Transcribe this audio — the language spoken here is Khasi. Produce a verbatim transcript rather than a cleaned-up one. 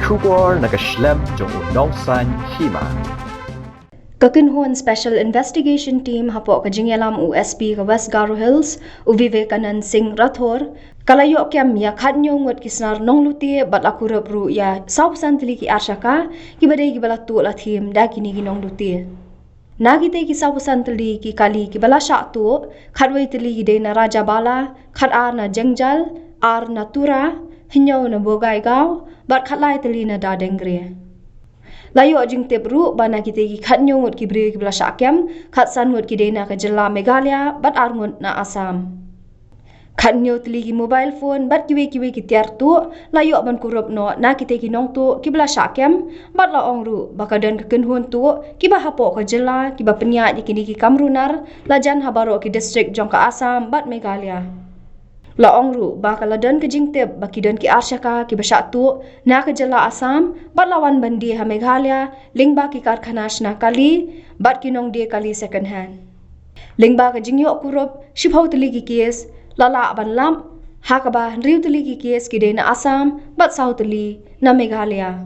Khubor na ka shlem jong u nongsan hima. Ka kynhun Special Investigation Team hapoh ka jingïalam u S P ka West Garo Hills, u Vivekanand Singh Rathore, ka la ïoh kem ïa khathynñiew ngut ki snar nonglute bad la kurup ruh ïa sawphew san tylli ki arshaka, kiba dei kiba la tuh la thiem da kine ki nonglute. Na kitei ki sawphew san tylli ki kali kiba la shah tuh, khatwei tylli ki dei na Rajabala, khatar na Jengjal, ar na Tura, hynñiew na Bogaigaon, bad khatlai tylli na Dadengre. La ïoh jingtip ruh ba na kitei ki khathynñiew ngut ki briew kiba la shah kem, khatsan ngut ki dei na ka jylla Meghalaya, bad ar ngut na Assam. Khathynñiew tylli ki mobile phone bad kiwei kiwei ki tiar tuh la ïoh ban kurup noh na kitei ki nongtuh kiba la shah kem, bad la ong ruh ba ka don ka kynhun tuh kiba hapoh ka jylla kiba pynïaid ïa kine ki kam runar, la jan ha baroh ki district jong ka Assam bad Meghalaya. La ong ruh ba ka la don ka jingtip ba ki don ki arshaka kiba shah tuh na ka jylla Assam, bad la wan ban die ha Meghalaya lyngba ki karkhana shna kali bad ki nongdie kali second hand. Lyngba ka jingïoh kurup, shiphew tylli ki kes la lah ban lap, ha kaba hynriew tylli ki kes ki dei na Assam bad saw tylli na Meghalaya.